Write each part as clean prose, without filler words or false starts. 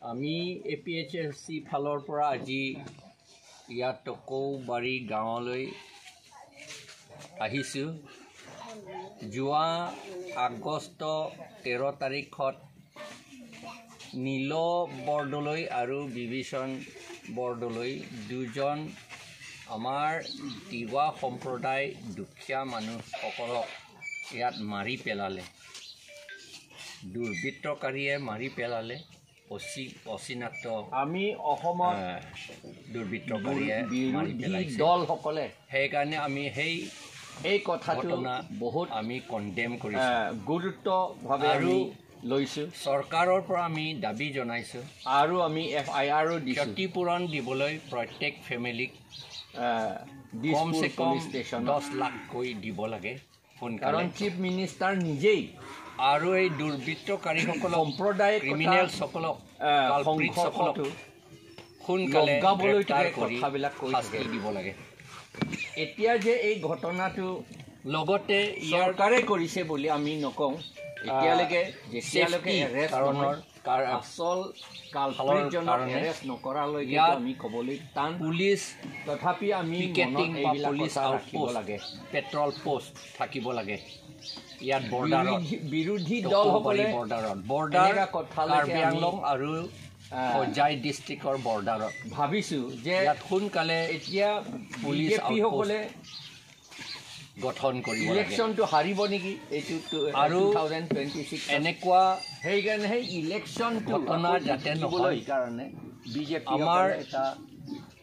আমি A P H L C ফালৰ পৰা আজি ইয়াত টকৌবাৰী গাঁৱলৈ আহিছোঁ। যোৱা আগষ্ট 13 তাৰিখত নীল বৰদলৈ আৰু বিভীষণ বৰদলৈ দুজন আমাৰ তিৱা সম্প্ৰদায় দুখীয়া মানুহসকলক ইয়াত মাৰি পেলালে, দুৰ্বৃত্তকাৰীয়ে মাৰি পেলালে, অচিনাক্ত আমি অসমত দুৰ্বৃত্তকাৰীয়ে মাৰি পেলাইছে দলসকলে। সেইকাৰণে আমি সেই কথাটো বহুত আমি কণ্ডেম কৰিছোঁ, গুৰুত্বভাৱে আৰু লৈছোঁ। চৰকাৰৰ পৰা আমি দাবী জনাইছোঁ আৰু আমি এফ আই আৰো দিছোঁ ক্ষতিপূৰণ দিবলৈ প্ৰত্যেক ফেমিলিক কমচে কম 10 লাখকৈ দিব লাগে সোনকালে। কাৰণ চিফ মিনিষ্টাৰ নিজেই আৰু এই দুৰ্বৃত্তকাৰীসকলক, সম্প্ৰদায়িক ক্ৰিমিনেলসকলক, কালপ্ৰিটসকলক সোনকালে লগাবলৈ গ্ৰেপ্তাৰ কৰি কথাবিলাক কৈ শাস্তি দিব লাগে। এতিয়া যে এই ঘটনাটো লগতে ইয়াৰ চৰকাৰে কৰিছে বুলি আমি নকওঁ এতিয়ালৈকে, যেতিয়ালৈকে এৰেষ্ট কাৰণৰ আচল কালপ্ৰিটজনক এৰেষ্ট নকৰালৈকে আমি ক'বলৈ টান। পুলিচ তথাপি আমি পিকেটিং বা পুলিচ ৰাখিব লাগে, পেট্ৰল পোষ্ট থাকিব লাগে ইয়াত বৰ্ডাৰত। বিৰোধী দলসকলে বৰ্ডাৰত, বৰ্ডাৰ কাৰ্বি আংলং আৰু হোজাই ডিষ্ট্ৰিক্টৰ বৰ্ডাৰত ভাবিছোঁ যে ইয়াত সোনকালে এতিয়া পুলিচ বিজেপিসকলে গঠন কৰিব লাগে। ইলেকশ্যনটো হাৰিব নেকি এইটো আৰু 2026 এনেকুৱা, সেইকাৰণে সেই ইলেকশ্যনটো ঘটনা যাতে নহয় কাৰণে বিজেপি আমাৰ এটা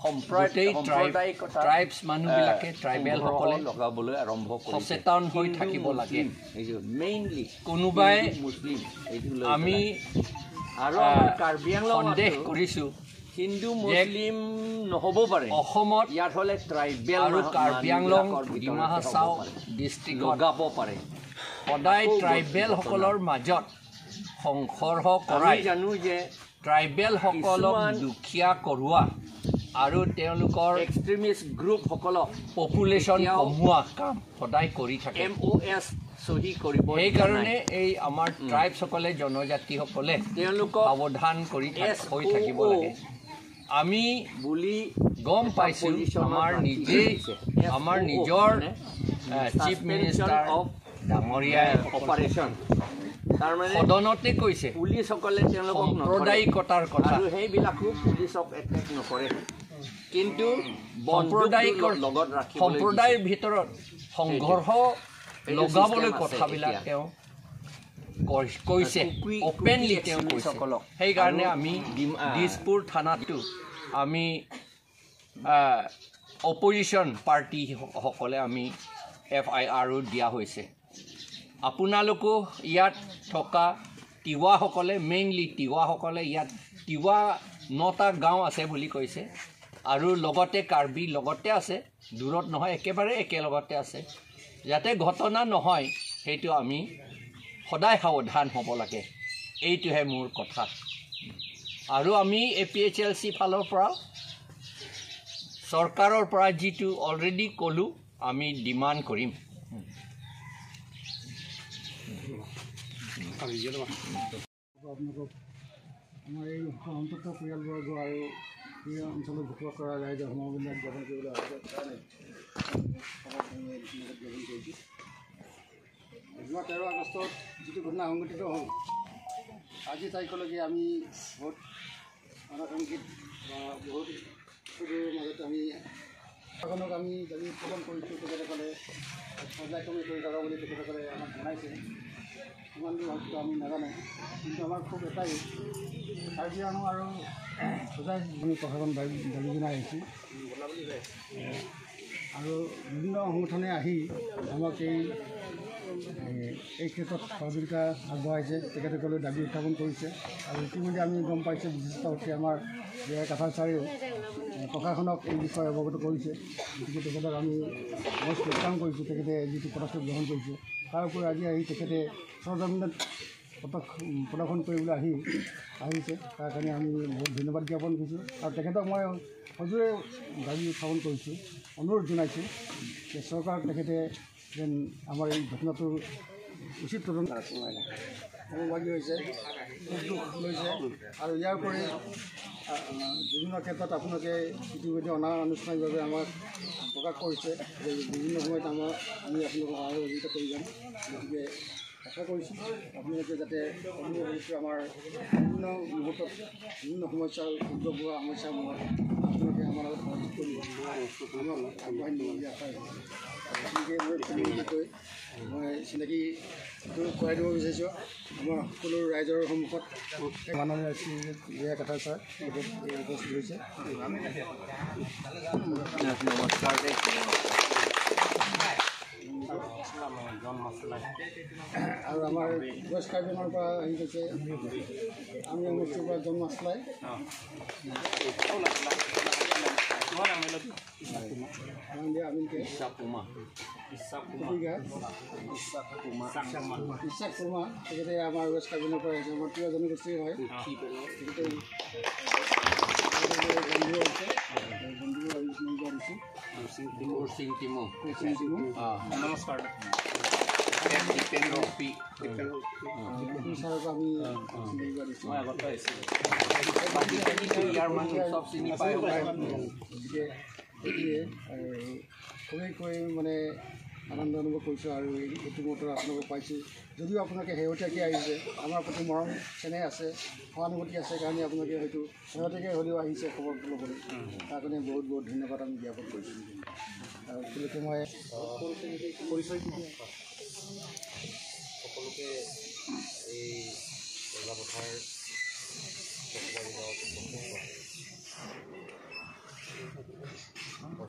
সাম্প্ৰদায়িকতা ট্ৰাইবছ মানুহবিলাকে, ট্ৰাইবেলসকলে লগাবলৈ আৰম্ভ কৰিছে, সচেতন হৈ থাকিব লাগে। মেইনলি কোনোবাই মুছলিম আমি আৰু কাৰ্বি আংলং সন্দেহ কৰিছোঁ হিন্দু মুছলিম নহ'ব পাৰে অসমত, ইয়াত হ'লে ট্ৰাইবেল আৰু কাৰ্বি আংলং ডিমা হাছাও ডিষ্ট্ৰিক্ট লগাব পাৰে। সদায় ট্ৰাইবেলসকলৰ মাজত সংঘৰ্ষ কৰাই জানো যে ট্ৰাইবেলসকলক দুখীয়া কৰোৱা আৰু তেওঁলোকৰ এক্সট্ৰিমিষ্ট গ্ৰুপসকলক পপুলেশ্যন কমোৱা কাম সদায় কৰি থাকে। এম অ' এছ চহী কৰিব। সেইকাৰণে এই আমাৰ ট্ৰাইবছসকলে, জনজাতিসকলে তেওঁলোকক সাৱধান কৰি হৈ থাকিব লাগে। আমি বুলি গম পাইছোঁ আমাৰ নিজেই আমাৰ নিজৰ চিফ মিনিষ্টাৰ ডাঙৰীয়াই অপাৰেশ্যন তাৰমানে সদনতে কৈছে পুলিচসকলে তেওঁলোকক সাম্প্ৰদায়িকতাৰ কথা, আৰু সেইবিলাকো পুলিচক এটেক নকৰে, কিন্তু সাম্প্ৰদায়িকৰ লগত ৰাখি সম্প্ৰদায়ৰ ভিতৰত সংঘৰ্ষ লগাবলৈ কথাবিলাক তেওঁ কৈছে, অপেনলি তেওঁ কৈছে। সেইকাৰণে আমি দিছপুৰ থানাতো আমি অপজিশ্যন পাৰ্টিসকলে আমি এফ আই আৰো দিয়া হৈছে। আপোনালোকো ইয়াত থকা তিৱাসকলে, মেইনলি তিৱাসকলে, ইয়াত তিৱা 9টা গাঁও আছে বুলি কৈছে আৰু লগতে কাৰ্বি লগতে আছে, দূৰত নহয়, একেবাৰে একেলগতে আছে। যাতে ঘটনা নহয় সেইটো আমি সদায় সাৱধান হ'ব লাগে, এইটোহে মোৰ কথা। আৰু আমি A P H L C ফালৰ পৰা চৰকাৰৰ পৰা যিটো অলৰেডি ক'লোঁ আমি ডিমাণ্ড কৰিম। আপোনালোকক আমাৰ এই সন্তপ্ত পৰিয়ালবৰ্গ আৰু এই অঞ্চলত বসবাস কৰা ৰাইজৰ সমবেদনা জ্ঞাপন কৰিবলৈ অহাৰ কাৰণে জ্ঞাপন কৰিছোঁ। যোৱা 13 আগষ্টত যিটো ঘটনা সংঘটিত হ'ল, আজি তাৰিখলৈকে আমি বহুত অনাকাংক্ষিত বা বহুত মাজত আমি প্ৰশাসনক আমি দাবী উত্থাপন কৰিছোঁ। তেখেতসকলে পৰ্যায়ক্ৰমে কৰি থকা বুলি তেখেতসকলে আমাক জনাইছে। কিমান দূৰ হয়তো আমি নাজানো, কিন্তু আমাৰ খুব এটাই কাৰ্বি আংলং আৰু হোজাই আমি প্ৰশাসন দাবী জনাই আহিছোঁ আৰু বিভিন্ন সংগঠনে আহি আমাক এই ক্ষেত্ৰত সহযোগিতা আগবঢ়াইছে, তেখেতসকলে দাবী উত্থাপন কৰিছে। আৰু ইতিমধ্যে আমি গম পাইছোঁ বিশিষ্ট অতিথি আমাৰ জে কাথাৰ ছাৰেও প্ৰশাসনক এই বিষয়ে অৱগত কৰিছে। গতিকে তেখেতক আমি মষ্ট welcome কৰিছোঁ, তেখেতে যিটো পদক্ষেপ গ্ৰহণ কৰিছে। তাৰ উপৰি আজি আহি তেখেতে সৰজমিনত প্ৰদৰ্শন কৰিবলৈ আহিছে, তাৰ কাৰণে আমি বহুত ধন্যবাদ জ্ঞাপন কৰিছোঁ। আৰু তেখেতক মই সজোৰে দাবী উত্থাপন কৰিছোঁ, অনুৰোধ জনাইছোঁ যে চৰকাৰক তেখেতে যেন আমাৰ এই ঘটনাটোৰ উচিত তদন্ত। সমভাগী হৈছে, উদ্যোগ লৈছে আৰু ইয়াৰ উপৰি বিভিন্ন ক্ষেত্ৰত আপোনালোকে ইতিমধ্যে অনানুষ্ঠানিকভাৱে আমাক প্ৰকাশ কৰিছে যে বিভিন্ন সময়ত আমি আপোনালোকক সহায় সহযোগিতা কৰি যাম। গতিকে আশা কৰিছোঁ আপোনালোকে যাতে আমাৰ বিভিন্ন মুহূৰ্তত বিভিন্ন সমস্যাৰ উদ্ভৱ হোৱা সমস্যাসমূহত আপোনালোকে আমাৰ লগত সহযোগ কৰিব, আমাক আগবঢ়াই নিব বুলি আশা ৰাখিছোঁ। গতিকে মই থুলমূলকৈ মই চিনাকিটো কৰাই দিব বিচাৰিছোঁ আমাৰ সকলো ৰাইজৰ সন্মুখত। মাননীয় শ্ৰী জিয়া কাথাৰ ছাৰ তেখেত উপস্থিত হৈছে। নমস্কাৰ। আৰু আমাৰ ৱেষ্ট কাৰ্বিঙৰ পৰা আহি গৈছে আমি সমষ্টিৰ পৰা জন মাছলাই, ইচ্ছাক কুমা, তেখেতে আমাৰ ৱেষ্ট কাৰ্বিঙৰ পৰা আহিছে, আমাৰ প্ৰিয় জনগোষ্ঠীৰ হয়। তেখেতে বন্ধু হৈছে, বন্ধু আমি চিনাকি দিছোঁ। নমস্কাৰ। ছাৰক আমি চিনাকি দিছোঁ। চব চিনি পায়। গতিকে সেইখিনিয়ে আৰু খুবেই খুবেই মানে আনন্দ অনুভৱ কৰিছোঁ আৰু এইটো মুহূৰ্তত আপোনালোকক পাইছোঁ। যদিও আপোনালোকে শেহতীয়াকৈ আহিছে, আমাৰ প্ৰতি মৰম চেনেহ আছে, সহানুভূতি আছে কাৰণে আপোনালোকে হয়তো শেহতীয়াকৈ হ'লেও আহিছে খবৰটো ল'বলৈ, তাৰ কাৰণে বহুত বহুত ধন্যবাদ আমি জ্ঞাপন কৰিছোঁ। আৰু এতিয়ালৈকে মই পৰিচয় সকলোকে এই বৰলাপথাৰ কচুবাৰী গাঁৱত উপস্থিত হোৱা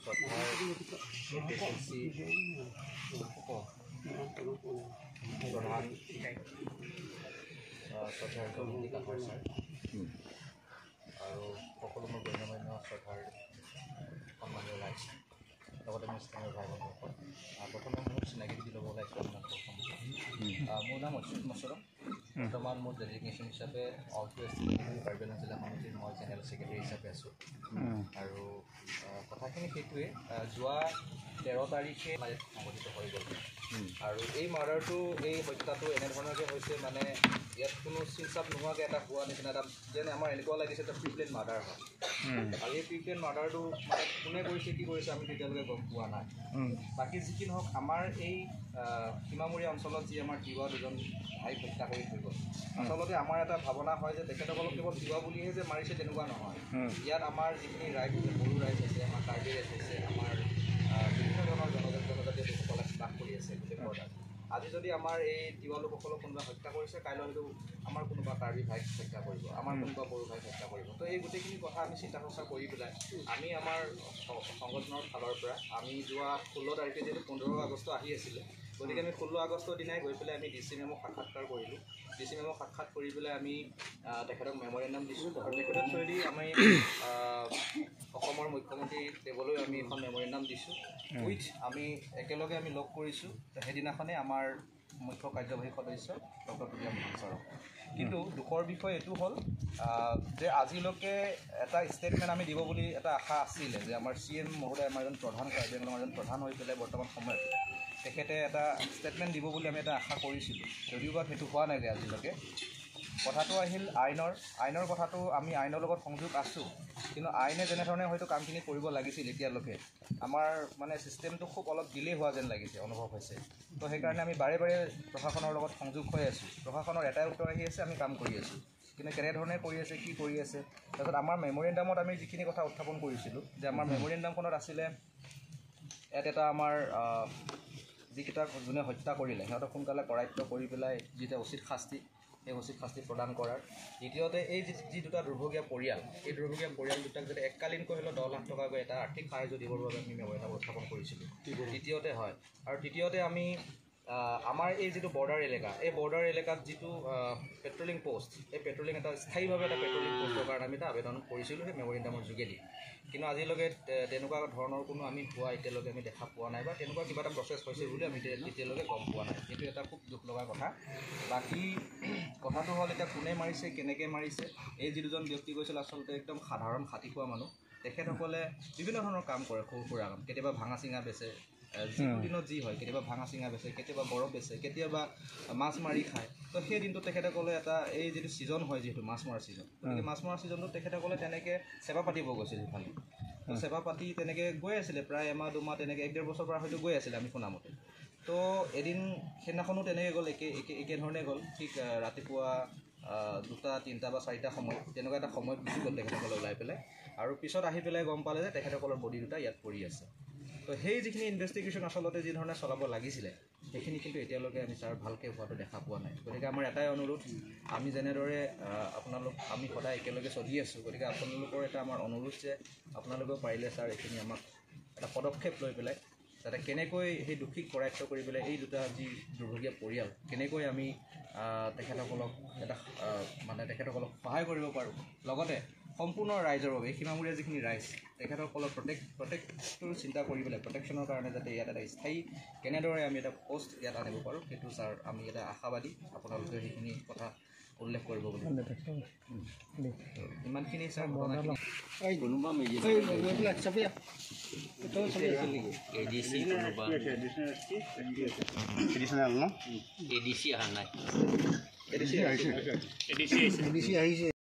শ্ৰদ্ধাৰ SSC প্ৰধান শ্ৰদ্ধাৰ জগন্নাথ কাথাৰ ছাৰ আৰু সকলো মোৰ গণ্যমান্য শ্ৰদ্ধাৰ সন্মানীয় ৰাইজ, লগতে মোৰ স্থানীয় ভাই বন্ধুসকল, প্ৰথমে মোৰ চিনাকি দি ল'ব ওলাইছোঁ আপোনালোকৰ সন্মুখত। মোৰ নাম অচ্যুত মছৰম। বৰ্তমান মোৰ ডেজিগনেশ্যন হিচাপে অল ৱেষ্ট কাৰ্বি আংলং জিলা সমিতিৰ মই জেনেৰেল ছেক্ৰেটেৰী হিচাপে আছোঁ। আৰু কথাখিনি সেইটোৱে, যোৱা 13 তাৰিখে সংঘটিত হৈ গ'ল আৰু এই মাৰ্ডাৰটো, এই হত্যাটো এনেধৰণকৈ হৈছে, মানে ইয়াত কোনো চিনচাপ নোহোৱাকৈ এটা হোৱা নিচিনা এটা যেন আমাৰ এনেকুৱা লাগিছে এটা প্ৰিপ্লেন মাৰ্ডাৰ হয়। আৰু এই প্ৰিপ্লেন মাৰ্ডাৰটো মানে কোনে কৰিছে কি কৰিছে আমি তেতিয়ালৈকে গম পোৱা নাই। বাকী যি কি নহওক, আমাৰ এই সীমামূৰীয়া অঞ্চলত যি আমাৰ তিৱা দুজন ভাইক হত্যা কৰি থৈ গ'ল, আচলতে আমাৰ এটা ভাৱনা হয় যে তেখেতসকলক কেৱল তিৱা বুলিহে যে মাৰিছে তেনেকুৱা নহয়। ইয়াত আমাৰ যিখিনি ৰাইজ আছে, বড়ো ৰাইজ আছে, আমাৰ কাৰ্বি ৰাইজ আছে, আমাৰ বিভিন্ন ধৰণৰ জনজাতীয় লোকসকল বাস কৰি আছে গোটেই বৰ্ডাৰ। আজি যদি আমাৰ এই তিৱা লোকসকলক কোনোবা হত্যা কৰিছে, কাইলৈ হয়তো আমাৰ কোনোবা কাৰ্বি ভাইক হত্যা কৰিব, আমাৰ কোনোবা বড়ো ভাইক হত্যা কৰিব। তো এই গোটেইখিনি কথা আমি চিন্তা চৰ্চা কৰি পেলাই আমি আমাৰ সংগঠনৰ ফালৰ পৰা আমি যোৱা 16 তাৰিখে, যিহেতু 15 আগষ্ট আহি আছিলে, গতিকে আমি 16 আগষ্টৰ দিনাই গৈ পেলাই আমি ডি চি মেমক সাক্ষাৎকাৰ কৰিলোঁ। ডি চি মেমক সাক্ষাৎ কৰি পেলাই আমি তেখেতক মেমৰেণ্ডাম দিছোঁ আৰু তেখেতৰ থ্ৰুৱেদি আমি অসমৰ মুখ্যমন্ত্ৰী দেৱলৈ আমি এখন মেমৰেণ্ডাম দিছোঁ, উইথ আমি একেলগে আমি লগ কৰিছোঁ সেইদিনাখনেই আমাৰ মুখ্য কাৰ্যবাহী সদস্য ডক্টৰ তুলিয়া মোহন ছাৰক। কিন্তু দুখৰ বিষয় এইটো হ'ল যে আজিলৈকে এটা ষ্টেটমেণ্ট আমি দিব বুলি এটা আশা আছিলে যে আমাৰ চি এম মহোদয়, আমাৰ এজন প্ৰধান, কাৰ্বি আংলঙৰ এজন প্ৰধান হৈ পেলাই বৰ্তমান সময়ত তেখেতে এটা ষ্টেটমেণ্ট দিব বুলি আমি এটা আশা কৰিছিলোঁ, যদিও বা সেইটো হোৱা নাই যে আজিলৈকে। কথাটো আহিল আইনৰ কথাটো, আমি আইনৰ লগত সংযোগ আছোঁ, কিন্তু আইনে যেনেধৰণে হয়তো কামখিনি কৰিব লাগিছিল এতিয়ালৈকে আমাৰ মানে ছিষ্টেমটো খুব অলপ ডিলে হোৱা যেন লাগিছে, অনুভৱ হৈছে। তো সেইকাৰণে আমি বাৰে বাৰে প্ৰশাসনৰ লগত সংযোগ হৈ আছোঁ। প্ৰশাসনৰ এটাই উত্তৰ আহি আছে, আমি কাম কৰি আছোঁ, কিন্তু কেনেধৰণে কৰি আছে, কি কৰি আছে। তাৰপিছত আমাৰ মেমৰেণ্ডামত আমি যিখিনি কথা উত্থাপন কৰিছিলোঁ, যে আমাৰ মেমৰেণ্ডামখনত আছিলে ইয়াত এটা আমাৰ যিকেইটা যোনে হত্যা কৰিলে সিহঁতক সোনকালে কৰায়ত্ব কৰি পেলাই যিটা উচিত শাস্তি, সেই উচিত শাস্তি প্ৰদান কৰাৰ। দ্বিতীয়তে এই যি দুটা দুৰ্ভগীয়া পৰিয়াল, এই দুৰ্ভগীয়া পৰিয়াল দুটাক যাতে এককালীনকৈ হ'লেও 10 লাখ টকাকৈ এটা আৰ্থিক সাহাৰ্য দিবৰ বাবে আমি মেমৰেণ্ডাম উত্থাপন কৰিছিলোঁ। দ্বিতীয়তে হয়, আৰু তৃতীয়তে আমি আমাৰ এই যিটো বৰ্ডাৰ এলেকা, এই বৰ্ডাৰ এলেকাত যিটো পেট্ৰলিং পষ্ট, এই পেট্ৰলিং এটা স্থায়ীভাৱে এটা পেট্ৰলিং পষ্টৰ কাৰণে আমি এটা আবেদন কৰিছিলোঁ সেই মেমৰেণ্ডামৰ যোগেদি। কিন্তু আজিলৈকে তেনেকুৱা ধৰণৰ কোনো আমি হোৱা এতিয়ালৈকে আমি দেখা পোৱা নাই বা তেনেকুৱা কিবা এটা প্ৰচেছ হৈছে বুলি আমি এতিয়ালৈকে গম পোৱা নাই। এইটো এটা খুব দুখ লগা কথা। বাকী কথাটো হ'ল এতিয়া কোনে মাৰিছে, কেনেকৈ মাৰিছে। এই যি দুজন ব্যক্তি গৈছিল আচলতে একদম সাধাৰণ খাটি খোৱা মানুহ, তেখেতসকলে বিভিন্ন ধৰণৰ কাম কৰে, সৰু সুৰা কাম, কেতিয়াবা ভাঙা চিঙা বেচে, যিটো দিনত যি হয়, কেতিয়াবা ভাঙা চিঙা বেচে, কেতিয়াবা বৰফ বেচে, কেতিয়াবা মাছ মাৰি খায়। তো সেই দিনটোত তেখেতসকলে এটা এই যিটো ছিজন হয়, যিহেতু মাছ মৰাৰ ছিজন, গতিকে মাছ মৰাৰ ছিজনটোত তেখেতসকলে তেনেকৈ চেপা পাতিব গৈছিল সিফালে। তো চেপা পাতি তেনেকৈ গৈ আছিলে প্ৰায় এমাহ দুমাহ তেনেকৈ 1-1.5 বছৰৰ পৰা হয়তো গৈ আছিলে আমি শুনামতে। তো এদিন সেইদিনাখনো তেনেকৈ গ'ল, একে একে একেধৰণে গ'ল। ঠিক ৰাতিপুৱা 2টা 3টা বা 4টা সময়ত তেনেকুৱা এটা সময়ত গুচি গ'ল তেখেতসকলে ওলাই পেলাই, আৰু পিছত আহি পেলাই গম পালে যে তেখেতসকলৰ বডি দুটা ইয়াত পৰি আছে। তো সেই যিখিনি ইনভেষ্টিগেশ্যন আচলতে যি ধৰণে চলাব লাগিছিলে সেইখিনি কিন্তু এতিয়ালৈকে আমি ছাৰ ভালকৈ হোৱাটো দেখা পোৱা নাই। গতিকে আমাৰ এটাই অনুৰোধ, আমি যেনেদৰে আপোনালোক আমি সদায় একেলগে চলি আছোঁ, গতিকে আপোনালোকৰ এটা আমাৰ অনুৰোধ যে আপোনালোকেও পাৰিলে ছাৰ এইখিনি আমাক এটা পদক্ষেপ লৈ পেলাই যাতে কেনেকৈ সেই দোষীক কৰায়ত্ব কৰি পেলাই এই দুটা যি দুৰ্ভগীয়া পৰিয়াল কেনেকৈ আমি তেখেতসকলক এটা মানে তেখেতসকলক সহায় কৰিব পাৰোঁ, লগতে সম্পূৰ্ণ ৰাইজৰ বাবে সীমামূৰীয়া যিখিনি ৰাইজ তেখেতসকলক প্ৰটেক্টটোৰ চিন্তা কৰি পেলাই প্ৰটেকশ্যনৰ কাৰণে যাতে ইয়াত এটা স্থায়ী কেনেদৰে আমি এটা পষ্ট ইয়াত আনিব পাৰোঁ সেইটো ছাৰ আমি এটা আশাবাদী, আপোনালোকে সেইখিনি কথা উল্লেখ কৰিব বুলি। ইমানখিনি ছাৰ কোনোবা এডিচি অহা নাই, এডিচি আহিছে।